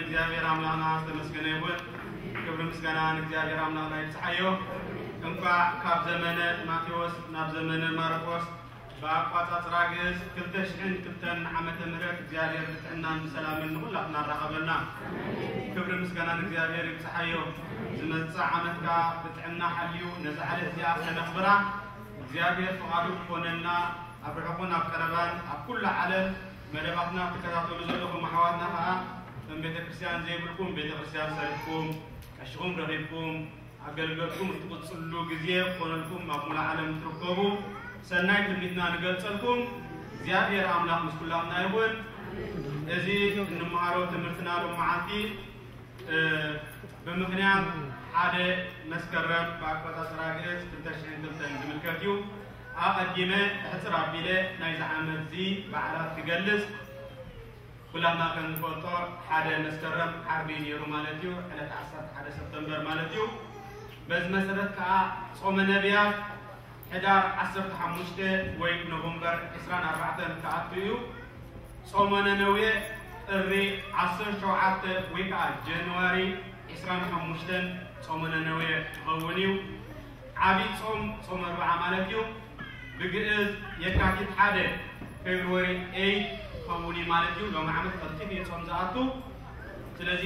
እግዚኣብሔር ኣምላኽና ዝተመስገነ ይኹን። ክብሪ ምስጋና ንእግዚኣብሔር ኣምላኽና ይብጽሓዮ። እንኳዕ ካብ ዘመነ ማቴዎስ ናብ ዘመነ ማርቆስ ብኣቋጻጽራ ግእዝ ክልተ ሽሕን ክልተን ዓመተ ምህረት እግዚኣብሔር ብጥዕናን ብሰላምን ንኹላትና ኣራኸበና። ክብሪ ምስጋና ንእግዚኣብሔር ይብጽሓዮ። ዝመጽእ ዓመት ከኣ ብጥዕና ሓልዩ ነዛ ዕለት እዚኣ ከነኽብራ እግዚኣብሔር ፍቓዱ ክኾነልና ኣብ ርሑቕን ኣብ ቀረባን ኣብ ኩሉ ዓለም መደባትና ትከታተሉ ዘለኹም ኣሕዋትና ከኣ ከም ቤተ ክርስቲያን ዘይብልኩም ቤተ ክርስቲያን ሰሪሕኩም ቀሽኹም ረኺብኩም ኣገልገልኩም እትቕጽሉ ግዜ ክኾነልኩም ኣብ ሙሉ ዓለም ትርከቡ ሰናይ ትምኒትና ንገልጸልኩም። እግዚኣብሔር ኣምላኽ ምስ ኩላትና ይኹን። እዚ እንመሃሮ ትምህርትና ሎም መዓልቲ እ፣ ብምኽንያት ሓደ መስከረም ብኣቆጻጽራ ግእዝ ክልተ ሽሕን ክልተን ዝምልከት እዩ። ኣቐዲመ ሕጽር ኣቢለ ናይዚ ዓመት እዚ በዓላት ክገልጽ። ኩላትና ከም ዝፈልጦ ሓደ መስከረም ዓርቢ ነይሩ ማለት እዩ። ዕለት ዓሰርተ ሓደ ሰፕተምበር ማለት እዩ። በዚ መሰረት ከኣ ጾመ ነቢያት ሕዳር ዓሰርተ ሓሙሽተ ወይ ኖቨምበር ዕስራን ኣርባዕተን ክኣቱ እዩ። ጾመ ነነዌ ጥሪ ዓሰርተ ሸውዓተ ወይ ከዓ ጃንዋሪ ዕስራን ሓሙሽተን ጾመ ነነዌ ክኸውን እዩ። ዓብይ ጾም ጾመ ኣርብዓ ማለት እዩ። ብግእዝ የካቲት ሓደ ፌብርዋሪ ኤይት ክኸውን እዩ ማለት እዩ። ሎም ዓመት ቀልጢፉ እዩ ጾም ዝኣቱ። ስለዚ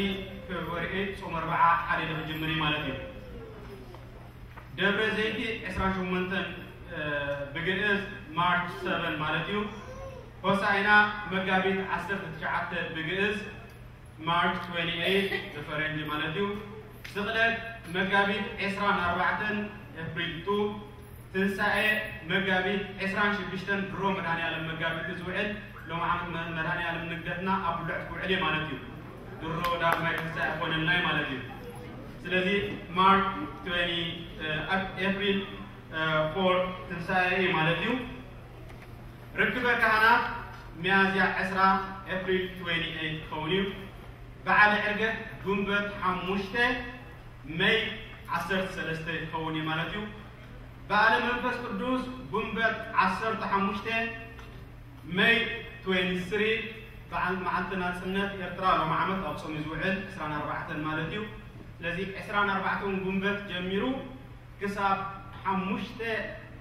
ፌብርዋሪ ኤይት ጾመ ኣርብዓ ሓደ ኢሉ ክጅምር እዩ ማለት እዩ። ደብረ ዘይቲ ዕስራን ሸሞንተን ብግእዝ ማርች ሰቨን ማለት እዩ። ሆሳዕና መጋቢት ዓሰርተ ትሽዓተ ብግእዝ ማርች ትዌንቲ ኤይት ብፈረንጂ ማለት እዩ። ስቕለት መጋቢት ዕስራን ኣርባዕተን ኤፕሪል ቱ። ትንሳኤ መጋቢት ዕስራን ሽዱሽተን ድሮ መድኃኔዓለም መጋቢት ዝውዕል ሎም ዓመት መ- መድኃኔዓለም ንግደትና ኣብ ብሉዕ ክውዕል እዩ ማለት እዩ። ድሮ ዳግማይ ትንሳኤ ኮነልናይ ማለት እዩ። ስለዚ ማርች ትዌንቲ ኤፕሪል ፎር ትንሳኤ እዩ ማለት እዩ። ርክበ ካህናት ሚያዝያ ዕስራ ኤፕሪል ትዌንቲ ኤይት ክኸውን እዩ። በዓለ ዕርገት ጉንበት ሓሙሽተ መይ ዓሰርተ ሰለስተ ክኸውን እዩ ማለት እዩ። በዓለ መንፈስ ቅዱስ ጉንበት ዓሰርተ ሓሙሽተ መይ ትዌንቲ ስሪ በዓል መዓልቲ ናጽነት ኤርትራ ሎም ዓመት ኣብ ጾም እዩ ዝውዕል ዕስራን ኣርባዕተን ማለት እዩ። ስለዚ ዕስራን ኣርባዕተን ጉንበት ጀሚሩ ክሳብ ሓሙሽተ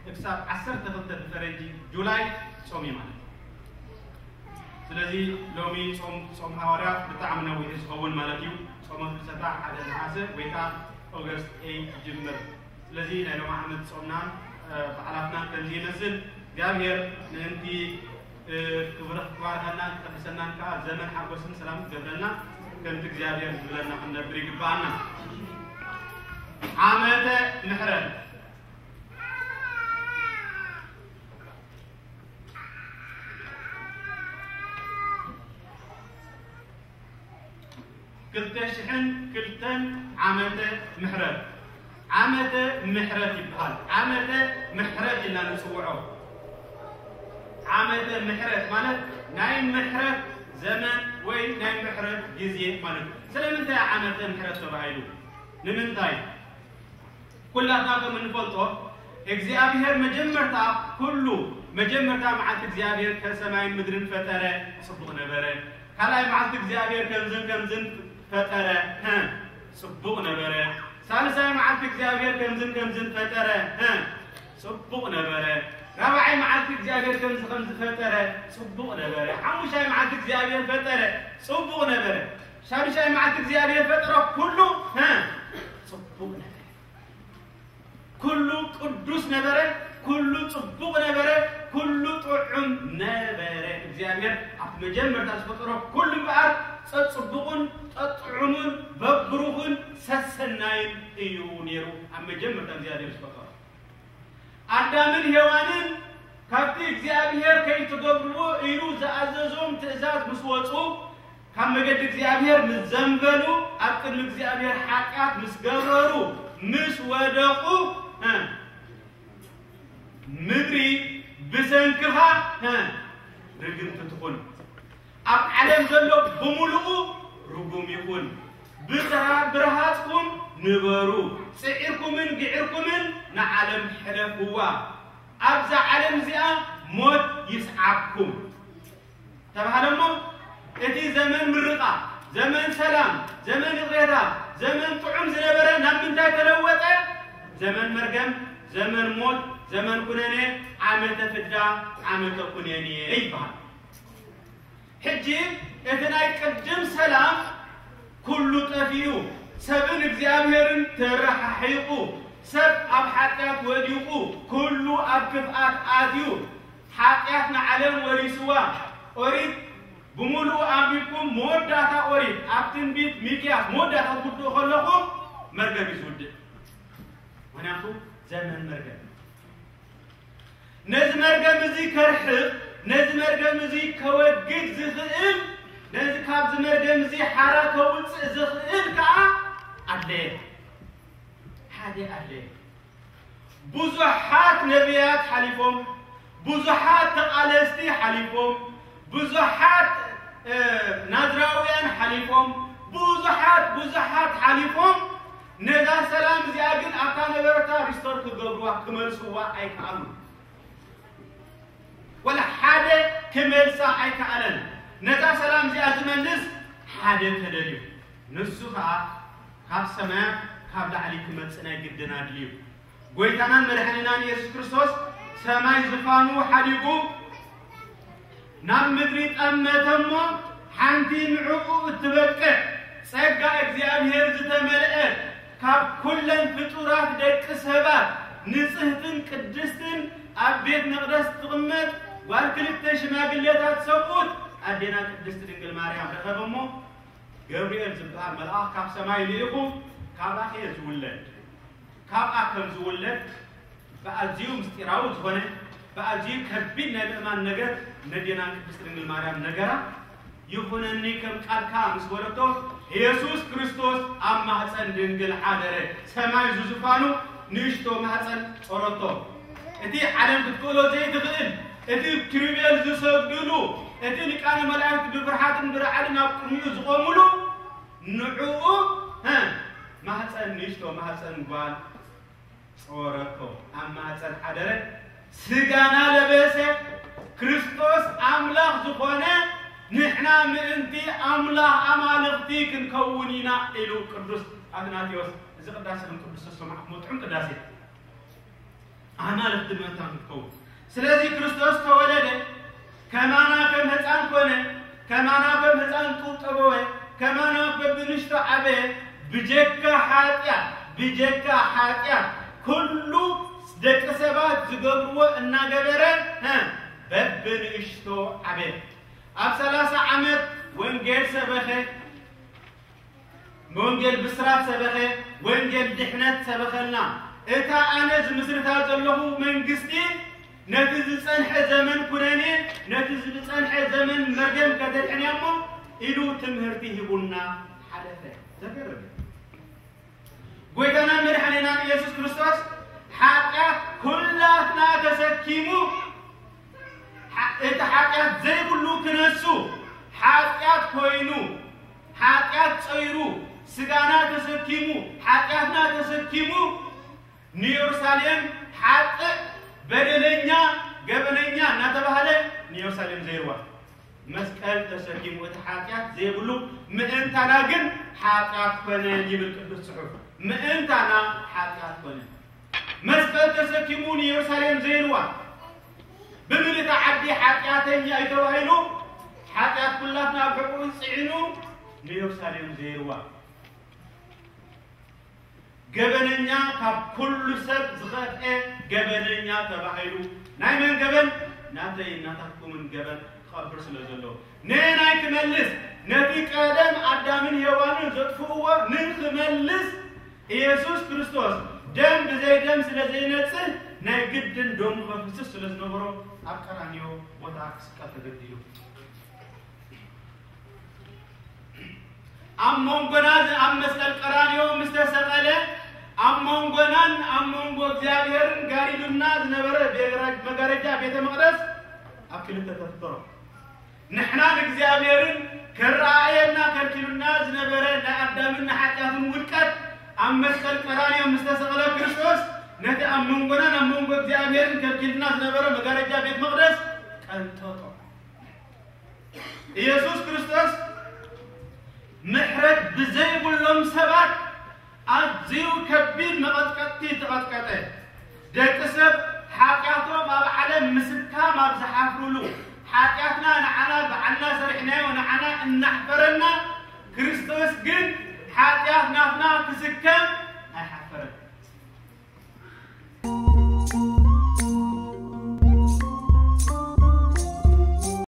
ክሳብ ዓሰርተ ክልተ ብፈረንጂ ጁላይ ጾም እዩ ማለት እዩ። ስለዚ ሎሚ ጾም ጾም ሃዋርያት ብጣዕሚ ነዊሑ ዝኸውን ማለት እዩ። ጾመ ፍልሰታ ሓደ ነሓሰ ወይ ከዓ ኦገስት ኤይት ይጅምር። ስለዚ ናይ ሎሚ ዓመት ጾምናን በዓላትናን ከምዚ ይመስል። እግዚኣብሔር ምእንቲ ክብረ ክባርኸናን ክቀድሰናን ከዓ ዘመን ሓጎስን ሰላም ክገብረልና ከምቲ እግዚኣብሔር ዝብለና ክንነብር ይግባኣና። ዓመተ ምሕረት ክልተ ሽሕን ክልተን ዓመተ ምሕረት ዓመተ ምሕረት ይበሃል። ዓመተ ምሕረት ኢልና ንፅውዖ። ዓመተ ምሕረት ማለት ናይ ምሕረት ዘመን ወይ ናይ ምሕረት ግዜ ማለት እዩ። ስለምንታይ ዓመተ ምሕረት ተባሂሉ? ንምንታይ? ኩላትና ከም እንፈልጦ እግዚኣብሔር መጀመርታ ኩሉ መጀመርታ መዓልቲ እግዚኣብሔር ከሰማይን ምድርን ፈጠረ፣ ጽቡቕ ነበረ። ካልኣይ መዓልቲ እግዚኣብሔር ከምዝን ከምዝን ፈጠረ፣ ጽቡቕ ነበረ። ሳልሳይ መዓልቲ እግዚኣብሔር ከምዝን ከምዝን ፈጠረ፣ ጽቡቕ ነበረ። ራብዓይ መዓልቲ እግዚኣብሔር ከምዚ ከምዚ ፈጠረ፣ ጽቡቕ ነበረ። ሓሙሻይ መዓልቲ እግዚኣብሔር ፈጠረ፣ ጽቡቕ ነበረ። ሻዱሻይ መዓልቲ እግዚኣብሔር ፈጠረ፣ ኩሉ ጽቡቕ ነበረ። ኩሉ ቅዱስ ነበረ፣ ኩሉ ጽቡቕ ነበረ፣ ኩሉ ጥዑም ነበረ። እግዚኣብሔር ኣብ መጀመርታ ዝፈጠሮ ኩሉ እምበኣር ጸጽቡቑን ጸጥዑሙን በብሩኹን ሰሰናይን እዩ ነይሩ። ኣብ መጀመርታ እግዚኣብሔር ዝፈጠሮ ኣዳምን ሄዋንን ካብቲ እግዚኣብሔር ከይትገብርዎ ኢሉ ዝኣዘዞም ትእዛዝ ምስ ወጹ ካብ መገዲ እግዚኣብሔር ምስ ዘንበሉ ኣብ ቅድሚ እግዚኣብሔር ሓጢኣት ምስ ገበሩ ምስ ወደቑ ምድሪ ብሰንክኻ ርግምቲ ትኹን። ኣብ ዓለም ዘሎ ብምሉኡ ርጉም ይኹን። ብርሃጽኩም ንበሩ። ጽዒርኩምን ግዒርኩምን ንዓለም ሕለፍዋ። ኣብዛ ዓለም እዚኣ ሞት ይስዓብኩም ተባህለ እሞ እቲ ዘመን ምርቓ ዘመን ሰላም፣ ዘመን ይቕሬታ፣ ዘመን ጥዑም ዝነበረ ናብ ምንታይ ተለወጠ? ዘመን መርገም፣ ዘመን ሞት፣ ዘመን ኩነኔ፣ ዓመተ ፍዳ፣ ዓመተ ኩነኔ ይበሃል። ሕጂ እቲ ናይ ቅድም ሰላም ኩሉ ጠፊኡ፣ ሰብን እግዚኣብሔርን ተረሓሒቑ፣ ሰብ ኣብ ሓጢኣት ወዲቑ፣ ኩሉ ኣብ ክፍኣት ኣትዩ፣ ሓጢኣት ንዓለም ወሪስዋ። ኦሪት ብምሉኡ ኣንቢብኩም፣ መወዳእታ ኦሪት ኣብ ትንቢት ሚክያስ መወዳእታ ትውድኡ ከለኹም መርገም እዩ ዝውድእ። ምኽንያቱ ዘመን መርገም። ነዚ መርገም እዚ ከርሕቕ፣ ነዚ መርገም እዚ ከወግድ ዝኽእል፣ ነዚ ካብዚ መርገም እዚ ሓራ ከውፅእ ዝኽእል ከዓ ኣድለየ። ሓደ ኣድለየ። ብዙሓት ነቢያት ሓሊፎም፣ ብዙሓት ተቓለስቲ ሓሊፎም፣ ብዙሓት፣ እ፣ ናዝራውያን ሓሊፎም፣ ብዙሓት፣ ብዙሓት ሓሊፎም፣ ነዛ ሰላም እዚኣ ግን ኣብታ ነበረታ ሪስቶር ክገብርዋ፣ ክመልስዋ ኣይከኣሉን። ወላ ሓደ ክመልሳ ኣይከኣለን። ነዛ ሰላም እዚኣ ዝመልስ ሓደ ተደልዩ። ንሱ ኸኣ ካብ ሰማያት ካብ ላዕሊ ክመጽእ ናይ ግድን ኣድልዩ። ጎይታናን መድሓኒናን ኢየሱስ ክርስቶስ ሰማይ ዝፋኑ ሓዲጉ ናብ ምድሪ ጠመተ እሞ፣ ሓንቲ ንዕኡ እትበቅዕ ጸጋ እግዚኣብሔር ዝተመልአት፣ ካብ ኩለን ፍጡራት ደቂ ሰባት ንጽህትን ቅድስትን ኣብ ቤት መቕደስ ትቕመጥ ጓል ክልተ ሽማግሌታት ሰብኡት ኣዴና ቅድስቲ ድንግል ማርያም ረኸበ እሞ፣ ገብርኤል ዝበሃል መልኣኽ ካብ ሰማይ ልኢኹ፣ "ካብኣኺ እየ ዝውለድ፣ ካብኣ ከም ዝውለድ ብኣዝዩ ምስጢራዊ ዝኾነ፣ ብኣዝዩ ከቢድ ናይ ምእማን ነገር ነዴና ቅድስት ድንግል ማርያም ነገራ። ይኹነኒ ከም ቃልካ ምስ በለቶ፣ ኢየሱስ ክርስቶስ ኣብ ማህፀን ድንግል ሓደረ። ሰማይ ዝዙፋኑ ንእሽቶ ማህፀን ጾረቶ። እቲ ዓለም ክትክእሎ ዘይትኽእል፣ እቲ ኪሩቤል ዝሰግድሉ፣ እቲ ሊቃነ መላእክት ብፍርሓትን ብረዓድን ኣብ ቅድሚኡ ዝቖሙሉ፣ ንዕኡ፣ እ፣ ማህፀን ንእሽቶ ማህፀን ጓል ጾረቶ፣ ኣብ ማህፀን ሓደረ፣ ስጋና ለበሰ፣ ክርስቶስ ኣምላኽ ዝኾነ፣ ንሕና ምእንቲ ኣምላኽ ኣማልኽቲ ክንከውን ኢና ኢሉ ቅዱስ ኣትናቴዎስ። እዚ ቅዳሴ ከም ቅዱስ ተሰማዕኩሞ፣ ጥዑም ቅዳሴ። ኣማልኽቲ ምእንታን ክትከውን። ስለዚ ክርስቶስ ተወለደ፣ ከማና ከም ህፃን ኮነ፣ ከማና ከም ህፃን ጡብ ጠበወ፣ ከማና በብንሽቶ ዓበየ። ብጀካ ሓጢኣት፣ ብጀካ ሓጢኣት ኩሉ ደቂ ሰባት ዝገብርዎ እናገበረ፣ እ፣ በብንእሽቶ ዓበየ። ኣብ ሰላሳ ዓመት ወንጌል ሰበኸ፣ ወንጌል ብስራት ሰበኸ፣ ወንጌል ድሕነት ሰበኸልና። እታ ኣነ ዝምስርታ ዘለኹ መንግስቲ ነቲ ዝጸንሐ ዘመን ኩነኔ፣ ነቲ ዝጸንሐ ዘመን መርገም ከተድሕንያ እሞ ኢሉ ትምህርቲ ሂቡና ሓለፈ። ዘገርም እዩ። ጎይታናን መድሓኒናን ኢየሱስ ክርስቶስ ሓጢኣት ኩላትና ተሰኪሙ፣ ሓ-፣ እቲ ሓጢኣት ዘይብሉ ክነሱ ሓጢኣት ኮይኑ፣ ሓጢኣት ጸይሩ፣ ስጋና ተሰኪሙ፣ ሓጢኣትና ተሰኪሙ፣ ንኢየሩሳሌም ሓጥእ፣ በደለኛ፣ ገበነኛ እናተባህለ ንኢየሩሳሌም ዘይርዋ። መስቀል ተሰኪሙ እቲ ሓጢኣት ዘይብሉ ምእንታና ግን ሓጢኣት ኮነ ይብል ቅዱስ ጽሑፍ። ምእንታና ሓጢኣት ኮነ። መስቀል ተሰኪሙ ንኢየሩሳሌም ዘይርዋ። ብምልእታ ዓዲ ሓጢኣተኛ እዩ ተባሂሉ፣ ሓጢኣት ኩላትና ኣብ ሕቁኡ ጽዒኑ ንኢየሩሳሌም ዘይርዋ። ገበነኛ ካብ ኩሉ ሰብ ዝኸፍኤ ገበነኛ ተባሂሉ። ናይ መን ገበን? ናተይን ናታትኩምን ገበን ክቐብር ስለ ዘለዎ። ነየናይ ክመልስ? ነቲ ቀደም ኣዳምን ሄዋንን ዘጥፍእዎ ንክመልስ ኢየሱስ ክርስቶስ ደም ብዘይ ደም ስለ ዘይነጽህ ናይ ግድን ደሙ ከፍስስ ስለ ዝነበሮ ኣብ ቀራንዮ ቦታ ክስቀል ተገዲዱ። ኣብ መንጎና ዝ-፣ ኣብ መስቀል ቀራንዮ ምስ ተሰቐለ፣ ኣብ መንጎናን ኣብ መንጎ እግዚኣብሔርን ጋሪዱና ዝነበረ ቤግራ-፣ መጋረጃ ቤተ መቕደስ ኣብ ክልተ ተፈጠሮ። ንሕና ንእግዚኣብሔርን ከረኣየና ከልኪሉና ዝነበረ ናይ ኣዳምን ናይ ሓጢኣትን ውድቀት ኣብ መስቀል ቀራንዮ ምስ ተሰቐለ ክርስቶስ ነቲ ኣብ መንጎናን ኣብ መንጎ እግዚኣብሔርን ከልኪሉና ዝነበረ መጋረጃ ቤት መቕደስ ቀንጠጦ። ኢየሱስ ክርስቶስ ምሕረት ብዘይብሎም ሰባት ኣዝዩ ከቢድ መቐጥቀጥቲ ተቐጥቀጠ። ደቂ ሰብ ሓጢኣቶም ኣብ ዓለም ምስካም ኣብ ዝሓፍሩሉ፣ ሓጢኣትና ንዓና ባዕልና ሰሪሕናዮ ንዓና እናሕፈረና፣ ክርስቶስ ግን ሓጢኣት ናትና ክስከም